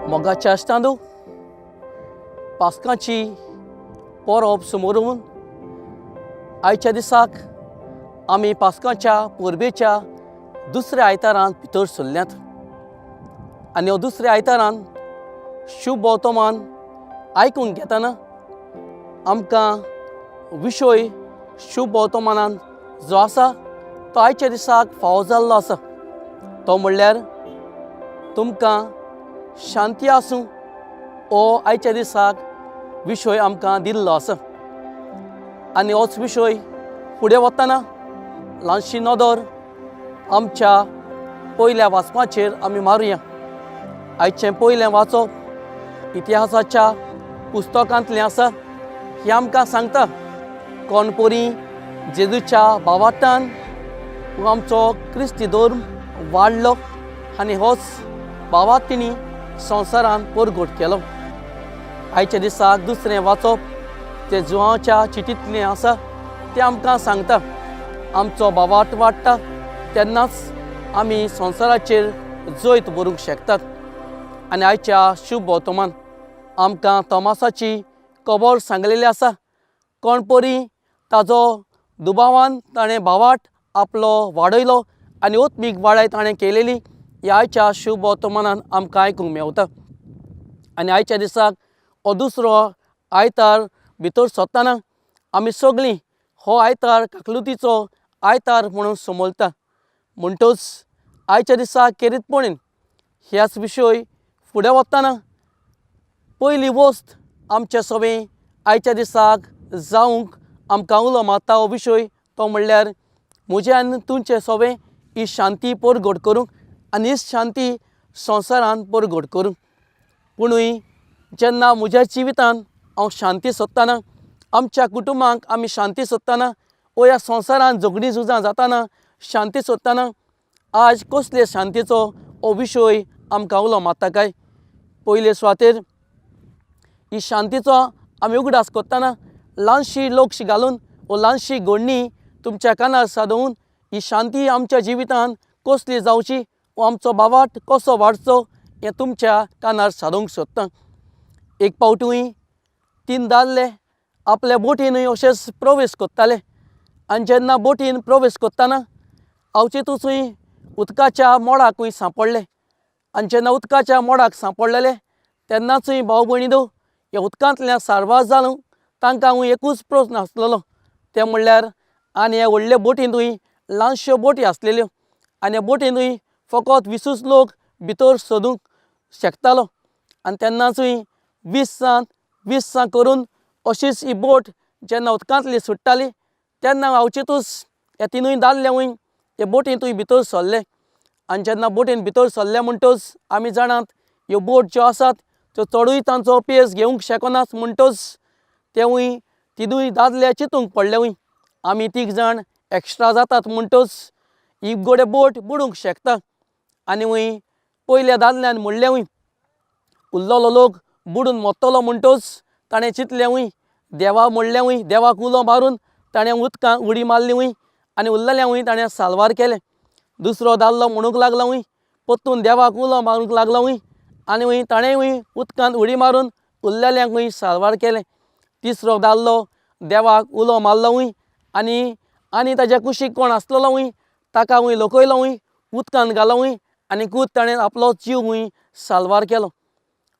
मोगाच्या आसतांदू पास्काची परब समोरून आयच्या दिसाक आमी पास्काच्या परबेच्या दुसऱ्या आयतारान भितर सरल्यात आनी हो दुसऱ्या आयतारान शुभ वर्तमान आयकूंक घेतना आमकां विशय शुभ वर्तमानान जो आसा तो आयच्या दिसाक फावो जाल्लो आसा. तो म्हणल्यार तुमकां शांती आसूं हो आयच्या दिसाक विशय आमकां दिल्लो आसा. आनी होच विशय फुडें वतना ल्हानशी नदर आमच्या पयल्या वाचपाचेर आमी मारुया. आयचें पयलें वाचप इतिहासाच्या पुस्तकांतलें आसा. हें आमकां सांगता कोण परी जेजूच्या भावार्थान आमचो क्रिस्ती धर्म वाडलो आनी होच भावार्थ तिणी संवसारान परगट केलो. आयच्या दिसाक दुसरें वाचप तें जुवाच्या चिटींतलें आसा. तें आमकां सांगता आमचो भावार्थ वाडटा तेन्नाच आमी संवसाराचेर जैत व्हरूंक शकतात. आनी आयच्या शुभ वर्तमान आमकां तोमासाची खबर सांगलेली आसा. कोण परी ताजो दुबावान ताणें भावार्थ आपलो वाडयलो आनी ओत्मीक वाडाय ताणें केलेली ह्या आयच्या शुभ वर्तमानान आमकां आयकूंक मेवता. आनी आयच्या दिसाक हो दुसरो आयतार भितर सरतना आमी सगळीं हो आयतार काकलुतीचो आयतार म्हणून समजता. म्हणटच आयच्या दिसा खेरीतपणीन ह्याच विशय फुडें वतना पयली वस्त आमच्या सवें आयच्या दिसाक जावंक आमकां उलो मारता हो विशय तो म्हणल्यार म्हजें आनी तुमचें सवें ही शांती परगट करूंक आनी हीच शांती संवसारान परगट करूंक. पुणूय जेन्ना म्हज्या जिवितांत हांव शांती सोदतना आमच्या कुटुंबाक आमी शांती सोदतना वो ह्या संवसारांत झगडीं झुजां जातना शांती सोदतना आज कसले शांतीचो हो विशय आमकां उलो मारता काय? पयले सुवातेर ही शांतीचो आमी उगडास करतना ल्हानशी लक्ष घालून वो ल्हानशी घडणी तुमच्या कानार सादोवन ही शांती आमच्या जिवितांत कसली जावची वो आमचो भावार्थ कसो वाडचो हें तुमच्या कानार सादोवंक सोदता. एक पावटूय तीन दादले आपल्या बोटीनूय अशेच प्रवेश करताले आनी जेन्ना बोटीन प्रवेश करतना अवचितूचूय उदकाच्या मोडाकूय सांपडले आनी जेन्ना उदकाच्या मोडाक सांपडलेले तेन्नाचूय भाव भयणी दो ह्या उदकांतल्यान सारवार जालो तांकां एकूच प्रस्न आसलेलो तें म्हणल्यार आनी ह्या व्हडल्या बोटींतूय ल्हानश्यो बोटी आसलेल्यो आनी ह्या बोटींतूय फकत 20 लोक भितर सोदूंक शकतालो. आनी तेन्नाचूय 20 20 करून अशीच ही बोट जेन्ना उदकांतली सुट्टाली तेन्ना अवचितूच ह्या तिनूय दादल्यांकूय ते बोटींतूय भितर सरले. आनी जेन्ना बोटीन भितर सरले म्हणटच आमी जाणात ह्यो बोट ज्यो आसात त्यो चडूय तांचो पेज घेवंक शकनात म्हणटच तेवूय तिनूय दादले चिंतूंक पडलेवूय आमी तीग जाण एक्स्ट्रा जातात म्हणटच ही गोडे बोट बुडूंक शकता. आनी वय पयल्या दादल्यान म्हणलेंवूय उरलेलो लोक बुडून मरतलो म्हणटच ताणें चिंतलेंवूय देवा म्हणलेंवूय देवाक उलो मारून ताणें उदकांत उडी मारली आनी उरलेल्यांकूय ताणें साल्वार केलें. दुसरो दादलो म्हणूंक लागलोवूय परतून देवाक उलो मारूंक लागलोवूय आनी ताणेंय उदकांत उडी मारून उरलेल्यांकूय साल्वार केलें. तिसरो दादलो देवाक उलो मारलोवूय आनी आनी ताज्या कुशीक कोण आसलेलोवूय ताकावूय लकयलोवूय उदकांत घालोवूय आनी खूद ताणें आपलो जीवूय साल्वार केलो.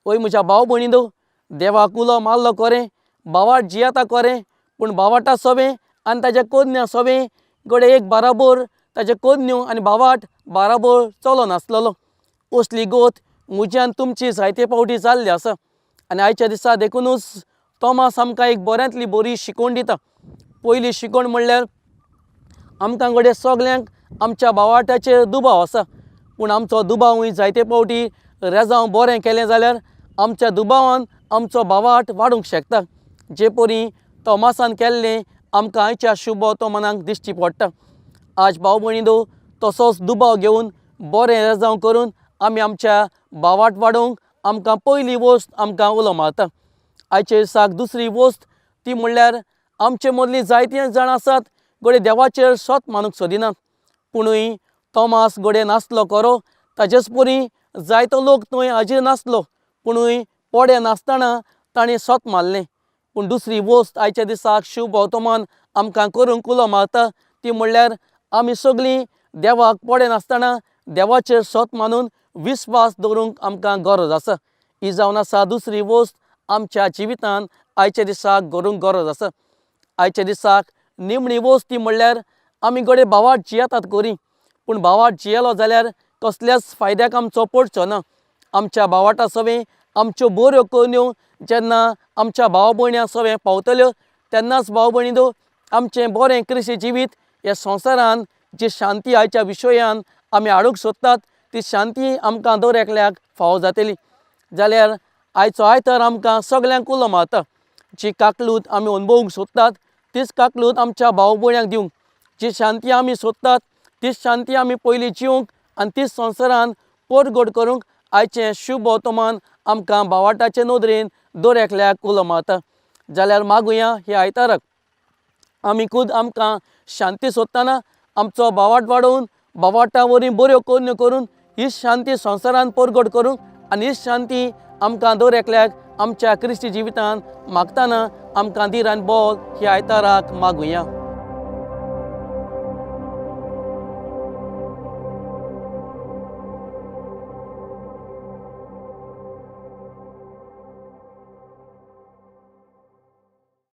हय म्हज्या भाव भयणींनो देवाक उलो मारलो खरें भावार्थ जियेता खरें पूण भावार्था सोबें आनी ताज्या कोन्या सोबें घडये एक बाराबोर ताजे कोन्यो आनी भावार्थ बाराबोर चलो नासलेलो. असली गोत म्हजी आनी तुमची जायते फावटी जाल्ली आसा. आनी आयच्या दिसा देखुनूच तोमास आमकां एक बऱ्यांतली बरी शिकवण दिता. पयली शिकवण म्हणल्यार आमकां घडये सगल्यांक आमच्या भावार्थाचेर दुबाव आसा पूण आमचो दुबावूय जायते फावटी रेजांव बरें केलें जाल्यार आमच्या दुबावान आमचो भावार्थ वाडूंक शकता. जे परी तोमासान केल्लें आमकां आयच्या शुभ वर्तमानाक दिश्टी पडटा. आज भाव भयणींनो तसोच दुबाव घेवन बरें रेजांव करून आमी आमच्या भावार्थ वाडोवंक आमकां पयली वस्त आमकां उलो मारता. आयचे दिसाक दुसरी वस्त ती म्हणल्यार आमचे मदलीं जायतीं जाणां आसात घडये देवाचेर सत मानूंक सोदिनात पुणूय तोमास घडये नासलो खरो ताजेच परी जायतो लोक थंय हाजीर नासलो पुणूय पोडे नासतना ताणें सोत मारलें. पूण दुसरी वस्त आयच्या दिसाक शुभ वर्तमान आमकां करूंक उलो मारता ती म्हणल्यार आमी सगळीं देवाक पोडे नासतना देवाचेर सोत मानून विस्वास दवरूंक आमकां गरज आसा. ही जावन आसा दुसरी वस्त आमच्या जिवितांत आयच्या दिसाक करूंक गरज आसा. आयच्या दिसाक निमणी वस्त ती म्हणल्यार आमी घडये भावार्थ जियेतात खरी, पूण भावार्थ जियेलो जाल्यार कसल्याच फायद्याक आमचो पडचो ना. आमच्या भावार्था सवें आमच्यो बऱ्यो करण्यो जेन्ना आमच्या भाव भयण्यां सवें पावतल्यो तेन्नाच भाव भयणींनो आमचें बरें क्रिस्ती जिवीत ह्या संवसारांत जी शांती आयच्या विशयान आमी हाडूंक सोदतात ती शांती आमकां दर एकल्याक फावो जातली. जाल्यार आयचो आयतार आमकां सगल्यांक उलो मारता. जी काकलूत आमी अणभवूंक सोदतात तीच काकलूत आमच्या भाव भयण्यांक दिवंक, जी शांती आमी सोदतात तीच शांती आमी पयलीं जिवंक आनी तीच संवसारांत परगट करूंक आयचें शुभ वर्तमान आमकां भावार्ताचे नदरेन दर एकल्याक उलो मारता. जाल्यार मागुया ह्या आयताराक आमी खूद आमकां शांती सोदतना आमचो भावार्थ वाडोवन भावार्था वरवीं बऱ्यो करण्यो करून ही शांती संवसारांत परगट करूंक आनी ही शांती आमकां दर एकल्याक आमच्या क्रिस्ती जिवितांत मागतना आमकां धीर आनी बळ ह्या आयताराक मागुया.